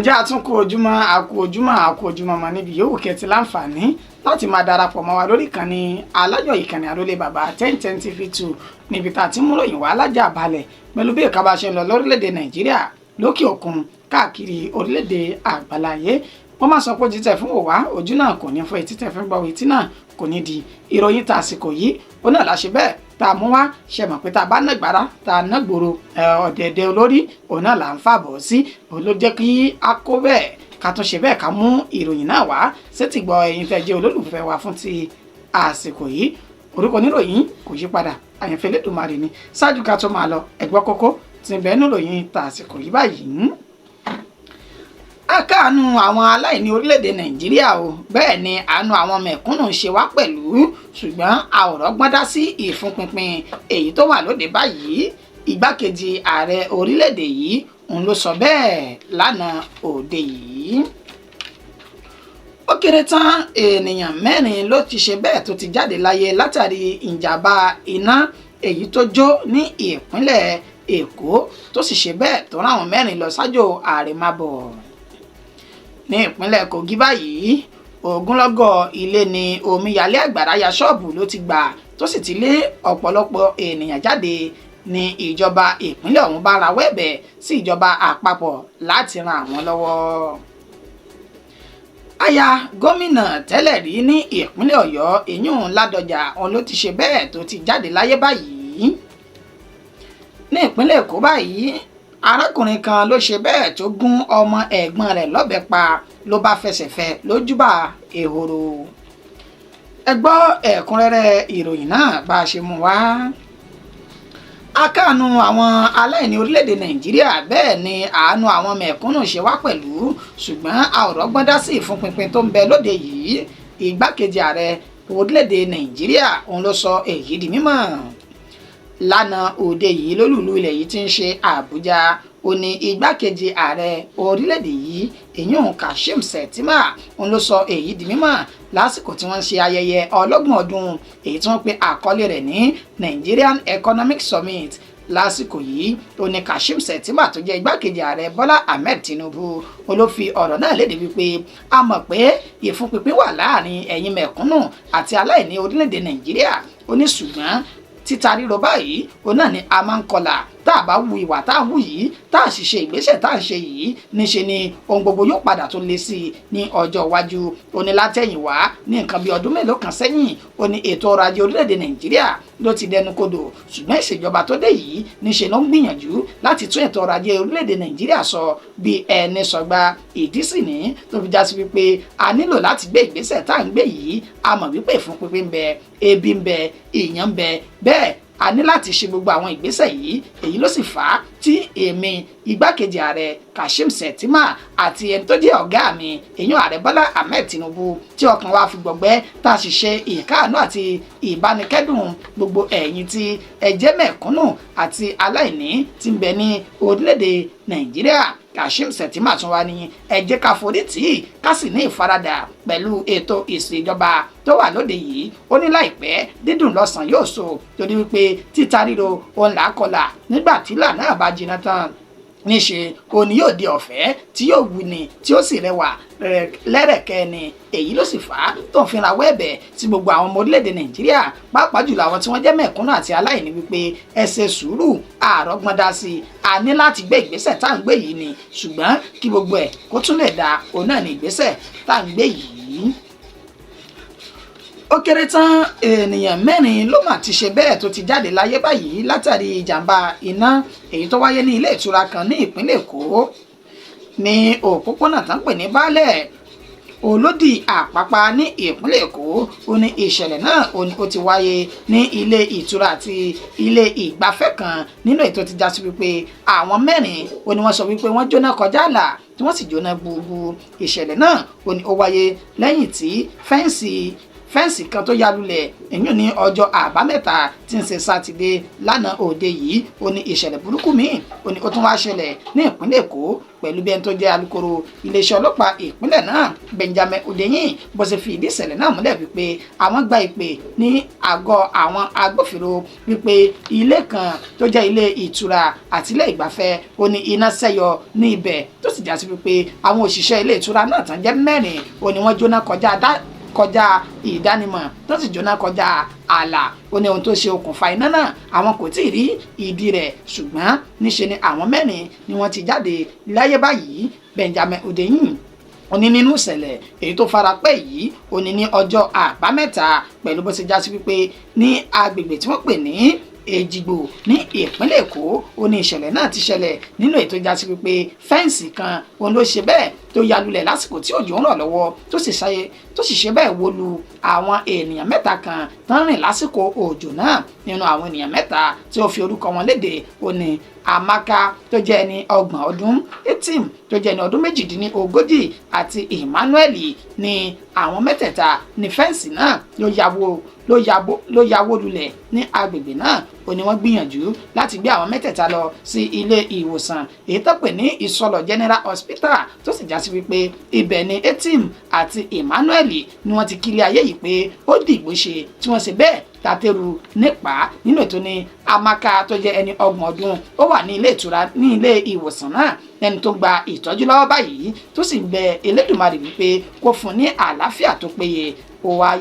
Ǹjẹ́ àtúnkù ojúmọ́, àkú ojúmọ́, àkú ojúmọ́ mọ́ níbi yòówù kẹ́tì láǹfààní láti máa darapọ̀ mọ́ wa lórí ìkànnì aláyọ̀, ìkànnì àrólé bàbá 1010 TV 2, níbi tá a ti mú ròyìn wá alájà balẹ̀ pẹ̀lú bí ìka bá ṣe ń lọ lórílẹ̀‐èdè Nàìjíríà, lókè òkun, káàkiri orílẹ̀‐èdè àgbáláyé. Wọ́n máa sọ pé ojú tẹ̀ fún òwá ojú náà kò ní fọ́, etí tẹ̀ fún gbọ́ etí náà kò ní di. Ìròyìn tá àsìkò yìí ó náà láṣẹ bẹ́ẹ̀ tá a mú wá ṣe mọ̀ pé tá a bá ná gbàrà tá a ná gbòòrò, ọ̀dẹ̀dẹ̀ olórí òun náà là ń fàbọ̀ sí. Òun ló jẹ́ kí a kó bẹ́ẹ̀ ká tún ṣe bẹ́ẹ̀ ká mú ìròyìn náà wá sétí gbọ́ ẹ̀yin tẹ́ jẹ́ olólùfẹ́ wa fún ti àsìkò yìí. Orúkọ oníròyìn kò yí padà, Àyànfẹ́ Elédùmarè ni. Ṣáájú ká tó máa lọ, ẹ̀gbọ́n kókó tí ń bẹ nínú ìròyìn tàsìkò yìí báyìí. A káàánú àwọn aláìní orílẹ̀-èdè Nàìjíríà o, bẹ́ẹ̀ ni àánú àwọn mẹ̀kúnnù ń ṣe wá pẹ̀lú, ṣùgbọ́n a ò rọ́gbọ́n dá sí ìfúnpinpin èyí tó wà lóde báyìí. Igbákejì ààrẹ orílẹ̀-èdè yìí òun ló sọ bẹ́ẹ̀ lánàá òde yìí. Ó kéré tán ènìyàn 4 ló ti ṣe bẹ́ẹ̀ tó ti jáde láyé látàrí ìjàmbá iná èyí tó jó ní ìpínlẹ̀ Èkó, tó sì ṣe bẹ́ẹ̀ tó ráwọn 4 lọ sájò àrèmábọ̀. Ní ìpínlẹ̀ Kogi báyìí, ogunlọ́gọ̀ ilé ni omíyalé àgbàrá ya ṣọ́ọ̀bù ló ti gbà, tó sì ti lé ọ̀pọ̀lọpọ̀ ènìyàn jáde, ní ìjọba ìpínlẹ̀ ọ̀hún bá rawọ́ ẹ̀bẹ̀ sí ìjọba àpapọ̀ láti ran àwọn lọ́wọ́. Aya gómìnà tẹ́lẹ̀ rí ní ìpínlẹ̀ Ọ̀yọ́, ìyún Ládọjà, òun ló ti ṣe bẹ́ẹ̀ tó ti jáde láyé báyìí. Ní ìpínlẹ̀ Èkó báyìí, arákùnrin kan ló ṣe bẹ́ẹ̀ tó gún ọmọ ẹ̀gbọ́n rẹ̀ lọ́bẹ pa, ló bá fẹsẹ̀ fẹ́ lójúbà ehoro. Ẹ gbọ́ ẹ̀kúnrẹ́rẹ́ ìròyìn náà bá a ṣe mú wá. A káàánú àwọn aláìní orílẹ̀-èdè Nàìjíríà, bẹ́ẹ̀ ni àánú àwọn mẹ̀kúnnù ṣe wá pẹ̀lú, ṣùgbọ́n a ò rọ́gbọ́n dá sí ìfúnpinpin tó ń bẹ lóde yìí. Igbákejì ààrẹ orílẹ̀-èdè Nàìjíríà òun ló sọ èyí di mímọ̀ lánàá òde yìí lólùlú ilẹ̀ yìí tí ń ṣe Àbújá. Ó ní igbákejì ààrẹ orílẹ̀-èdè yìí, ìyún Kashim Shettima, òun ló sọ èyí di mímọ̀ lásìkò tí wọ́n ń ṣe ayẹyẹ 30 ọdún èyí tí wọ́n pe àkọlé rẹ̀ ní Nigerian Economic Summit. Lásìkò yìí, ó ní Kashim Shettima tó jẹ́ igbákejì ààrẹ Bọ́lá Ahmed Tinubu ó ló fi ọ̀rọ̀ náà léde wípé a mọ̀ pé ìfúnpinpin wà láàrin ẹ̀yin mẹ̀kúnnù àti aláìní orílẹ̀-èdè Nàìjíríà. Ó ní ṣùgbọ́n títa ríro báyìí òun náà ni a máa ń kọlà. Tá a bá wu ìwà tá a wù yìí, tá a sì ṣe ìgbésẹ̀ tá a ń ṣe yìí, níṣe ni ohun gbogbo yóò padà tó le sí i ní ọjọ́ iwájú. Ó ní látẹ̀yìnwá, ní nǹkan bí ọdún mélòó kan sẹ́yìn, ó ní ètò ọrọ̀ ajé orílẹ̀-èdè Nàìjíríà ló ti dẹnu kodò, ṣùgbọ́n ìṣèjọba tó dé yìí níṣe ló ń gbìyànjú láti tún ètò ọrọ̀ ajé orílẹ̀-èdè Nàìjíríà sọ bí ẹni sọgbà. Ìdí sì ní tó fi já sí wípé a nílò láti gbé ìgbésẹ̀ tá à ń gbé yìí. A mọ̀ wípé ìfúnpinpin ń bẹ, ebi ń bẹ, ìyàn ń bẹ, bẹ́ẹ̀ a ní láti ṣe gbogbo àwọn ìgbésẹ̀ yìí. Èyí ló sì fà á tí èmi igbákejì ààrẹ Kashim Shettima àti ẹni tó jẹ́ ọ̀gá mi, èyàn ààrẹ Bọ́lá Ahmed Tinubu, tí ọkàn wa fi gbọ̀gbẹ́, tá a sì ṣe ìkáàánú àti ìbánikẹ́dùn gbogbo ẹ̀yin tí ẹ jẹ́ mẹ̀kúnnù àti aláìní tí ń bẹ ní orílẹ̀-èdè Nàìjíríà. Kashim Shettima tún wá ní ẹ jẹ́ ká forí tì í, ká sì ní ìfaradà pẹ̀lú ètò ìṣèjọba tó wà lóde yìí. Ó ní láìpẹ́, dídùn lọ́sàn yóò so, torí wípé títa ríro òun là á kọlà, nígbà tí ìlà náà bá jiná tán, níṣe òní yóò di ọ̀fẹ́ tí yóò wuni tí ó sì rẹwà lẹ́rẹ̀kẹ́ ni. Èyí ló sì fà á tó ń fi rawọ́ ẹ̀bẹ̀ sí gbogbo àwọn ọmọ orílẹ̀-èdè Nàìjíríà, pàápàá jùlọ àwọn tí wọ́n jẹ́ mẹ̀kúnnù àti aláìní, wípé ẹ ṣe sùúrù, àrọ́gbọ́n dá sí i, a ní láti gbé ìgbésẹ̀ tá à ń gbé yìí ni, ṣùgbọ́n kí gbogbo ẹ̀ kó tún lè dáa, òun náà ní ìgbésẹ̀ tá à ń gbé yìí. Ó kéré tán ènìyàn 4 ló mà ti ṣe bẹ́ẹ̀ tó ti jáde láyé báyìí látàrí ìjàmbá iná èyí tó wáyé ní ilé ìtura kan ní ìpínlẹ̀ Èkó, ní òpópónà tó ń pè ní Baálẹ̀, Olódì Àpápá ní ìpínlẹ̀ Èkó. Ó ní ìṣẹ̀lẹ̀ náà ó ní ó ti wáyé ní ilé ìtura àti ilé ìgbafẹ́ kan nínú ètò ti já sí wípé àwọn 4 ó ní wọ́n sọ wípé wọ́n jóná kọjá àlà, tí wọ́n sì jóná gbogbo. Ìṣẹ̀lẹ̀ náà ó ní ó wáyé lẹ́yìn tí fẹ́ǹsì Fẹ́ǹsì kan tó ya lulẹ̀ èyí ní ọjọ́ Àbámẹ́ta tí ń ṣe Sátidé lánàá òde yìí. Ó ní ìṣẹ̀lẹ̀ burúkú míì ó ní ó tún wá ṣẹlẹ̀ ní ìpínlẹ̀ Èkó, pẹ̀lú bí ẹni tó jẹ́ alukoro iléeṣẹ́ ọlọ́pàá ìpínlẹ̀ náà, Benjamin Hundeyin, bó ṣe fi ìdí ìṣẹ̀lẹ̀ náà múlẹ̀ wípé àwọn gba ìpè ní àgọ́ àwọn agbófinró wípé ilé kan tó jẹ́ ilé ìtura àti ilé ìgbafẹ́, ó ní iná ṣẹ́yọ ní ibẹ̀, tó sì já sí wípé àwọn òṣìṣẹ́ ilé ìtura náà tán jẹ́ 4, ó ní wọ́n jóná kọjá ìdánimọ̀, tó sì jóná kọjá ààlà. Ó ní ohun tó ṣe okùnfà iná náà, àwọn kò tí ì rí ìdí rẹ̀, ṣùgbọ́n níṣe ni àwọn 4 ni wọ́n ti jáde láyé báyìí. Benjamin Hundeyin ó ní nínú ìṣẹ̀lẹ̀ èyí tó fara pẹ́ yìí, ó ní ní ọjọ́ Àbámẹ́ta, pẹ̀lú bó ṣe já sí wípé ní agbègbè tí wọ́n pè ní Èjìgbò ní ìpínlẹ̀ Èkó, ó ní ìṣẹ̀lẹ̀ náà ti ṣẹlẹ̀, nínú ètò já sí wípé fẹ́ǹsì kan òun ló ṣe bẹ́ẹ̀ tó ya lulẹ̀ lásìkò tí òjò ń rọ̀ lọ́wọ́, tó sì ṣe bẹ́ẹ̀ wó lu àwọn ènìyàn 3 kan tó ń rìn lásìkò òjò náà. Nínú àwọn ènìyàn 3 tí ó fi orúkọ wọn léde, ó ní Amaka tó jẹ́ ẹni 30 ọdún, Etim tó jẹ́ ẹni ọdún 38 àti Emmanuel. Ní àwọn mẹ́tẹ̀ẹ̀ta ní fẹ́ǹsì náà ló yàwó lulẹ̀ ní agbègbè náà. Ó ní wọ́n gbìyànjú láti gbé àwọn mẹ́tẹ̀ẹ̀ta lọ sí ilé ìwòsàn èyí tó pè ní Ìsọlọ̀ General Hospital, tó sì já sí wípé ibẹ̀ ni Etim àti Emmanuel ni wọ́n ti kílé ayé yìí pé ó dìgbò ṣe, tí wọ́n ṣe bẹ́ẹ̀ tàtẹ́rù nípa. Nínú ètò ní Amaka tó jẹ́ ẹni 30 ọdún, ó wà ní ilé ìtura ní ilé ìwòsàn náà ẹni tó gba ìtọ́jú lọ́wọ́ báyìí, tó sì ń bẹ Elédùmarè wípé kó fún ní àlàáfíà tó péye. Ó wá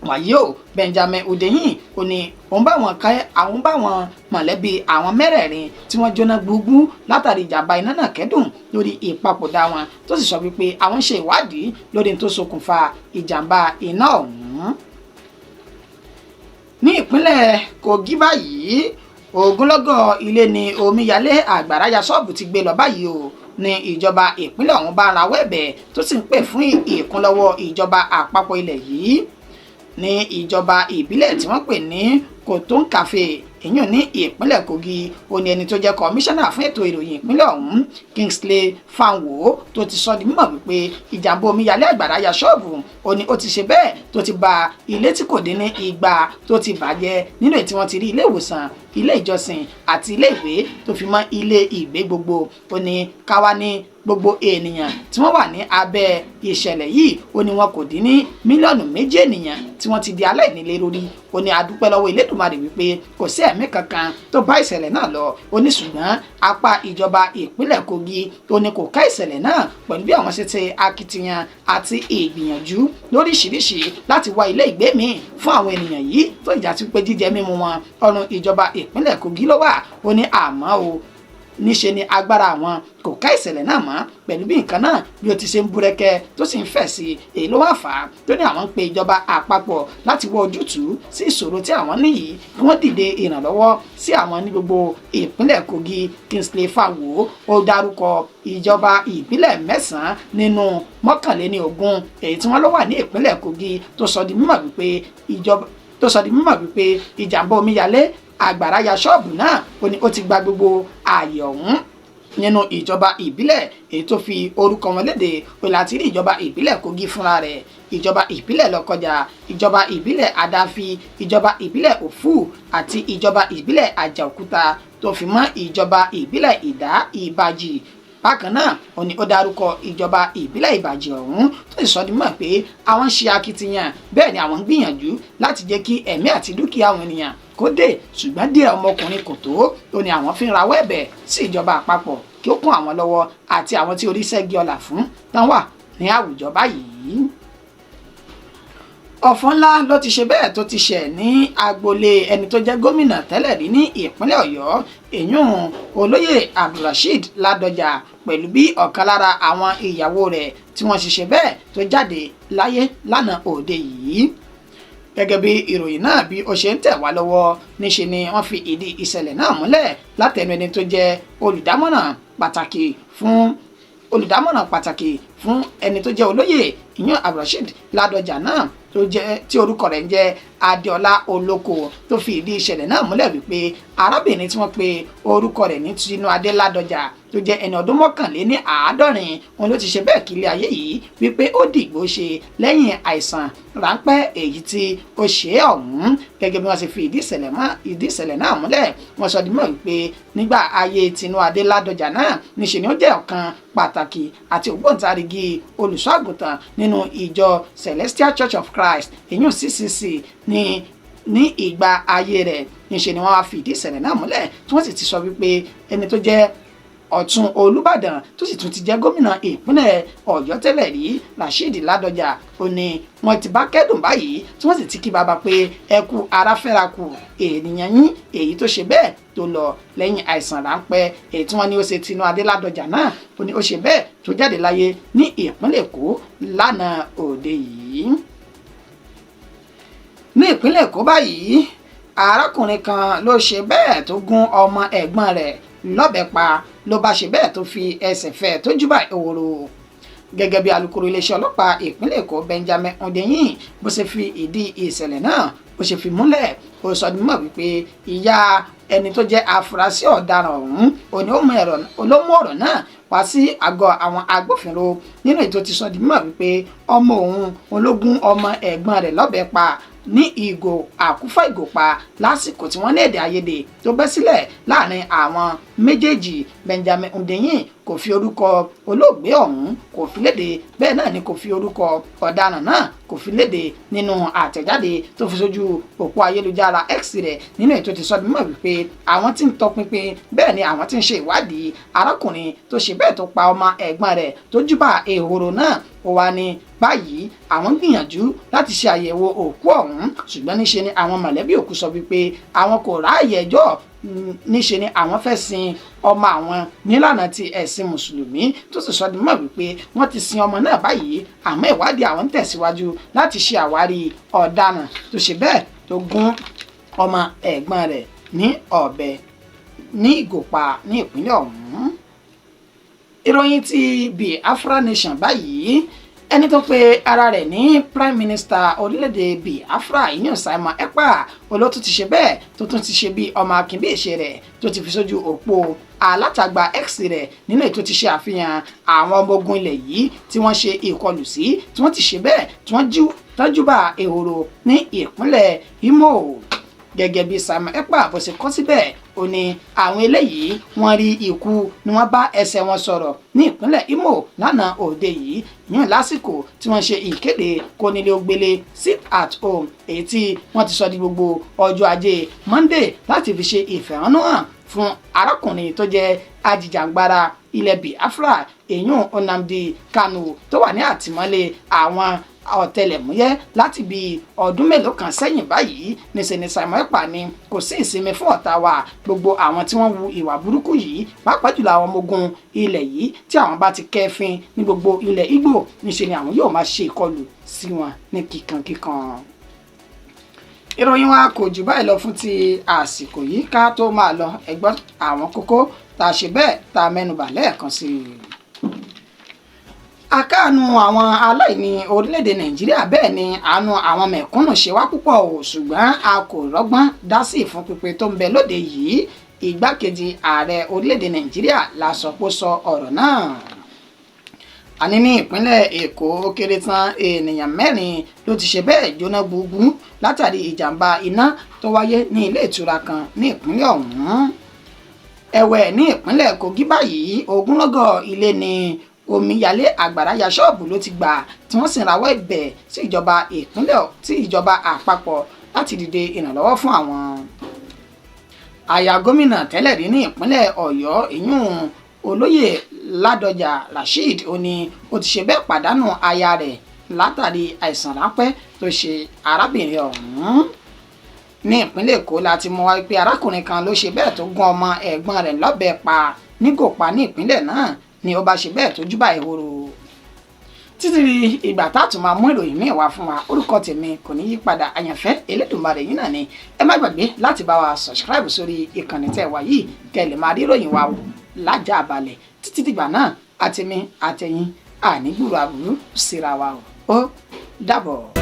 wàyí o, Benjamin Hundeyin ó ní òun bá wọn ká àwọn bá wọn mọ̀lẹ́bí àwọn mẹ́rẹ̀ẹ̀rin tí wọ́n jóná gbúgbú látàrí ìjàmbá iná náà kẹ́dùn lórí ìpapòdà wọn, tó sì sọ wípé àwọn ń ṣe ìwádìí lórí tó ṣokùnfà ìjàmbá iná ọ̀hún. Ní ìpínlẹ̀ Kogi báyìí, ogunlọ́gọ̀ ilé ni omíyalé àgbàrá ya ṣọ́ọ̀bù ti gbé lọ báyìí o, ní ìjọba ìpínlẹ̀ ọ̀hún bá rawọ́ ẹ̀bẹ̀, tó sì ń pè fún ìkúnlọ́wọ́ ìjọba àpapọ̀ ilẹ̀ yìí. Ní ìjọba ìbílẹ̀ tí wọ́n pè ní Kotonkafe, èyàn ní ìpínlẹ̀ Kogi, ó ní ẹni tó jẹ́ kọmíṣánná fún ètò ìròyìn ìpínlẹ̀ ọ̀hún, Kingsley Fanwo, tó ti sọ di mímọ̀ wípé ìjàmbá omíyalé àgbàrá ya ṣọ́ọ̀bù, ó ní ó ti ṣe bẹ́ẹ̀ tó ti ba ilé tí kò dín ní 200 tó ti bàjẹ́, nínú èyí tí wọ́n ti rí ilé ìwòsàn, ilé ìjọsìn àti ilé ìwé tó fi mọ́ ilé ìgbé gbogbo. Ó ní káwá ní gbogbo ènìyàn tí wọ́n wà ní abẹ́ ìṣẹ̀lẹ̀ yìí, ó ní wọn kò dín ní 2 mílíọ̀nù ènìyàn tí wọ́n ti di aláìnílé lórí. Ó ní a dúpẹ́ lọ́wọ́ Elédùmarè wípé kò sí ẹ̀mí kankan tó bá ìṣẹ̀lẹ̀ náà lọ. Ó ní ṣùgbọ́n apá ìjọba ìpínlẹ̀ Kogi, ó ní kò ká ìṣẹ̀lẹ̀ náà pẹ̀lú bí àwọn ṣe ṣe akitiyan àti ìgbìyànjú lóríṣiríṣi láti wá ilé ìgbé míì fún àwọn ènìyàn yìí, tó ìjà sí pé jíjẹ mímu wọn, ọrùn ìjọba ìpínlẹ̀ Kogi ló wà. Ó ní àmọ́ o, níṣe ni agbára àwọn kò ká ìṣẹ̀lẹ̀ náà mọ́ pẹ̀lú bí nǹkan náà bí ó ti ṣe ń búrẹ́kẹ́ tó sì ń fẹ̀ sí i. Èyí ló wá fà á tó ní àwọn ń pe ìjọba àpapọ̀ láti wọ ojútùú sí ìṣòro tí àwọn níyìí, kí wọ́n dìde ìrànlọ́wọ́ sí àwọn ní gbogbo ìpínlẹ̀ Kogi. Kingsley Fanwo ó dárúkọ ìjọba ìbílẹ̀ 9 nínú 21 èyí tí wọ́n lọ wà ní ìpínlẹ̀ Kogi, tó sọ di mímọ̀ wípé ìjàmbá omíyalé àgbàrá ya ṣọ́ọ̀bù náà, ó ní ó ti gba gbogbo ààyè ọ̀hún. Nínú ìjọba ìbílẹ̀ èyí tó fi orúkọ wọn léde, ó láti rí ìjọba ìbílẹ̀ Kogi fúnra rẹ̀, ìjọba ìbílẹ̀ Lọ́kọjà, ìjọba ìbílẹ̀ Adáfi, ìjọba ìbílẹ̀ Òfù àti ìjọba ìbílẹ̀ Àjàòkúta, tó fi mọ́ ìjọba ìbílẹ̀ Ìdá Ìbàjì. Bákan náà, ó ní ó dárúkọ ìjọba ìbílẹ̀ Ìbàjì ọ̀hún, tó sì sọ di mọ̀ pé àwọn ń ṣe akitiyan, bẹ́ẹ̀ ni àwọn ń gbìyànjú láti jẹ́ kí ẹ̀mí àti dúkìá àwọn ènìyàn kó dé, ṣùgbọ́n díẹ̀ ọmọkùnrin kò tó. Ó ní àwọn fi ń rawọ́ ẹ̀bẹ̀ sí ìjọba àpapọ̀ kí ó kún àwọn lọ́wọ́ àti àwọn tí orí ṣẹ́gi ọlà fún tán wà ní àwùjọ báyìí. Ọ̀fọ̀ ńlá ló ti ṣe bẹ́ẹ̀ tó ti ṣẹ̀ ní agboolé ẹni tó jẹ́ gómìnà tẹ́lẹ̀ rí ní ìpínlẹ̀ Ọ̀yọ́, èyún olóyè Abdulrasheed Ládọjà, pẹ̀lú bí ọ̀kan lára àwọn ìyàwó rẹ̀ tí wọ́n ṣiṣẹ́ bẹ́ẹ̀ tó jáde láyé lánàá òde yìí. Gẹ́gẹ́ bí ìròyìn náà bí ó ṣe ń tẹ̀ wá lọ́wọ́, níṣe ni wọ́n fi ìdí ìṣẹ̀lẹ̀ náà múlẹ̀ látẹnu ẹni tó jẹ́ olùdámọ̀ràn pàtàkì fún ẹni tó jẹ́ olóyè ìyẹn Abdulrasheed Ládọjà náà, tó jẹ́ tí orúkọ rẹ̀ ń jẹ́ Adéọlá Olóko tó fi ìdí ìṣẹ̀lẹ̀ náà múlẹ̀ wípé arábìnrin tí wọ́n pe orúkọ rẹ̀ ní Tinúadé Ládọjà tó jẹ́ ẹni ọdún 71 òun ló ti ṣe bẹ́ẹ̀ kílé ayé yìí wípé ó dìgbò ṣe lẹ́yìn àìsàn ráńpẹ́ èyí tí ó ṣe é ọ̀hún. Gẹ́gẹ́ bí wọ́n ṣe fi ìdí ìṣẹ̀lẹ̀ náà múlẹ̀, wọ́n sọ dímọ̀ wípé nígbà ayé Tinúadé Ládọjà náà níṣe ni ó jẹ́ ọ̀kan pàtàkì àti ògbóǹtarìgì olùṣọ́ àgùntàn nínú ìjọ Celestial Church of Christ, ìyún CCC, ní ìgbà ayé rẹ̀. Níṣe ni wọ́n wá fi ìdí ìṣẹ̀lẹ̀ náà múlẹ̀, tí wọ́n sì ti sọ wípé ẹni tó jẹ́ ọ̀tún Olúbàdàn tó sì tún ti jẹ́ gómìnà ìpínlẹ̀ Ọ̀yọ́ tẹ́lẹ̀ rí, Rasheed Ládọjà, ó ní wọ́n ti bá kẹ́dùn báyìí, tí wọ́n sì ti kí bàbá pé ẹ kú ara fẹ́ra kù ènìyàn yín èyí tó ṣe bẹ́ẹ̀ tó lọ lẹ́yìn àìsàn ráńpẹ́ èyí tí wọ́n ní ó ṣe Tinúadé Ládọjà náà. Ó ní ó ṣe bẹ́ẹ̀ tó jáde láyé ní ìpínlẹ̀ Èkó lánàá òde yìí. Ní ìpínlẹ̀ Èkó báyìí, arákùnrin kan ló ṣe bẹ́ẹ̀ tó gún ọmọ ẹ̀gbọ́n rẹ̀ lọ́bẹ pa, ló bá ṣe bẹ́ẹ̀ tó fi ẹsẹ̀ fẹ́ tó júbà ehoro. Gẹ́gẹ́ bí alukoro iléeṣẹ́ ọlọ́pàá ìpínlẹ̀ Èkó, Benjamin Hundeyin, bó ṣe fi ìdí ìṣẹ̀lẹ̀ náà bó ṣe fi múlẹ̀, ó sọ ní mọ̀ wípé ìyá ẹni tó jẹ́ afurasí ọ̀daràn ọ̀hún òní ó mú ọ̀rọ̀ náà wá sí àgọ́ àwọn agbófinró nínú ètò ti sọ di mímọ̀ wípé ọmọ òun ológun ọmọ ẹ̀gbọ́n rẹ̀ lọ́bẹ pa ní ìgò àkúfà ìgò pa lásìkò tí wọ́n ní èdè àìyedè tó bẹ́ sílẹ̀ láàrin àwọn méjèèjì. Benjamin Hundeyin kò fi orúkọ olóògbé ọ̀hún kò fi léde, bẹ́ẹ̀ náà ni kò fi orúkọ ọ̀daràn náà kò fi léde nínú àtẹ̀jáde tó fi sójú òpó ayélujára X rẹ̀, nínú ètò ti sọ di mímọ̀ wípé àwọn tí ń tọpinpin, bẹ́ẹ̀ ni àwọn tí ń ṣe ìwádìí arákùnrin tó ṣe bẹ́ẹ̀ tó pa ọmọ ẹ̀gbọ́n rẹ̀ tó júbà ehoro náà. Ó wá ní báyìí àwọn ń gbìyànjú láti ṣe àyẹ̀wò òkú ọ̀hún, ṣùgbọ́n níṣe ni àwọn mọ̀lẹ́bí òkú sọ wípé àwọn kò ráàyè ẹjọ́, níṣe ni àwọn fẹ́ sin ọmọ àwọn nílànà ti ẹ̀sìn mùsùlùmí, tó sì sọ di mọ̀ wípé wọ́n ti sin ọmọ náà báyìí, àmọ́ ìwádìí àwọn ń tẹ̀síwájú láti ṣe àwárí ọ̀daràn tó ṣe bẹ́ẹ̀ tó gún ọmọ ẹ̀gbọ́n rẹ̀ ní ọ̀bẹ ní ìgòpa ní ìpínlẹ̀ ọ̀hún. Ìròyìn ti Biafra Nation báyìí, ẹni tó pe ara rẹ̀ ní Prime Minister orílẹ̀-èdè Biafra, ìyẹn Simon Ekpa, olótú ti ṣe bẹ́ẹ̀ tó tún ti ṣe bí ọmọ akin bí ìṣe rẹ̀, tó ti fi sójú òpó alátagbà X rẹ̀ nínú ètò ti ṣe àfihàn àwọn ọmọ ogun ilẹ̀ yìí tí wọ́n ṣe ìkọlù sí, tí wọ́n ti ṣe bẹ́ẹ̀ tí wọ́n tọ́júbà ehoro ní ìpínlẹ̀ Imo. Gẹ́gẹ́ bí Simon Ekpa bó ṣe kọ síbẹ̀, ó ní àwọn eléyìí wọ́n rí ikú ni wọ́n bá ẹsẹ̀ wọn sọ̀rọ̀ ní ìpínlẹ̀ Imo lánàá òde yìí, yún lásìkò tí wọ́n ṣe ìkéde kónílé-ó-gbélé, sit at home, èyí tí wọ́n ti sọ di gbogbo ọjọ́ ajé Monday láti fi ṣe ìfẹ̀hónúhàn fún arákùnrin tó jẹ́ ajìjàǹgbara ilẹ̀ Biafra, èyún Nnamdi Kanu, tó wà ní àtìmọ́lé àwọn ọ̀tẹlẹ̀múyẹ́ láti bí ọdún mélòó kan sẹ́yìn báyìí. Níṣẹ́ ni Simon Ekpa ní kò sí ìsinmi fún ọ̀tá wa, gbogbo àwọn tí wọ́n wu ìwà burúkú yìí, pàápàá jùlọ àwọn ọmọ ogun ilẹ̀ yìí tí àwọn bá ti kẹ́fín ní gbogbo ilẹ̀ Ìgbò, níṣẹ́ ni àwọn yóò máa ṣe ìkọlù sí wọn ní kíkankíkan. Ìròyìn wa kò jù báyìí lọ fún ti àsìkò yìí. Ká tó máa lọ, ẹ gbọ́ àwọn kókó tá a ṣe bẹ́ẹ̀ tá a mẹ́nubà lẹ́ẹ̀kan sí i. Àkáànú àwọn aláìní orílẹ̀-èdè Nàìjíríà, bẹ́ẹ̀ ni àánú àwọn mẹ̀kúnnù ṣe wá púpọ̀ o, ṣùgbọ́n a kò rọ́gbọ́n dá sí ìfúnpinpin tó ń bẹ lóde yìí. Igbákejì ààrẹ orílẹ̀-èdè Nàìjíríà la sọ pé ó sọ ọ̀rọ̀ náà. Àní ní ìpínlẹ̀ Èkó, ó kéré tán ènìyàn 4 ló ti ṣe bẹ́ẹ̀ jóná gbúgbú látàrí ìjàmbá iná tó wáyé ní ilé ìtura kan ní ìpínlẹ̀ ọ̀hún. Ẹ̀wẹ̀ ní ìpínlẹ̀ Kogi báyìí, ogunlọ́gọ̀ ilé ní omíyalé àgbàrá ya ṣọ́ọ̀bù ló ti gbà, tí wọ́n sì rawọ́ ẹ̀bẹ̀ sí ìjọba ìpínlẹ̀ tí ìjọba àpapọ̀ láti dìde ìrànlọ́wọ́ fún àwọn. Aya gómìnà tẹ́lẹ̀ rí ní ìpínlẹ̀ Ọ̀yọ́, ìyún olóyè Ládọjà Rasheed, ó ní ó ti ṣe bẹ́ẹ̀ pàdánù aya rẹ̀ látàrí àìsàn ráńpẹ́ tó ṣe arábìnrin ọ̀hún. Ní ìpínlẹ̀ Èkó láti mú wá pé arákùnrin kan ló ṣe bẹ́ẹ̀ tó gún ọmọ ẹ̀gbọ́n rẹ̀ lọ́bẹ pa nígòpa ní ìpínlẹ̀ náà ni ó bá ṣe bẹ́ẹ̀ tó júbà ehoro. Títí di ìgbà tá a tún máa mú ìròyìn míì wá fún wa, orúkọ tèmi kò ní yí padà, àyànfẹ́ Elédùmarè yìí náà ni. Ẹ má gbàgbé láti bá wa subscribe sórí ìkànnì tẹ́ wà yìí, kẹ́ ẹ lè máa rí ìròyìn wa wò lájà balẹ̀. Títí dìgbà náà, àtèmi àtẹ̀yin àní gbúròó aburú síra wa o. Ó dàbọ̀.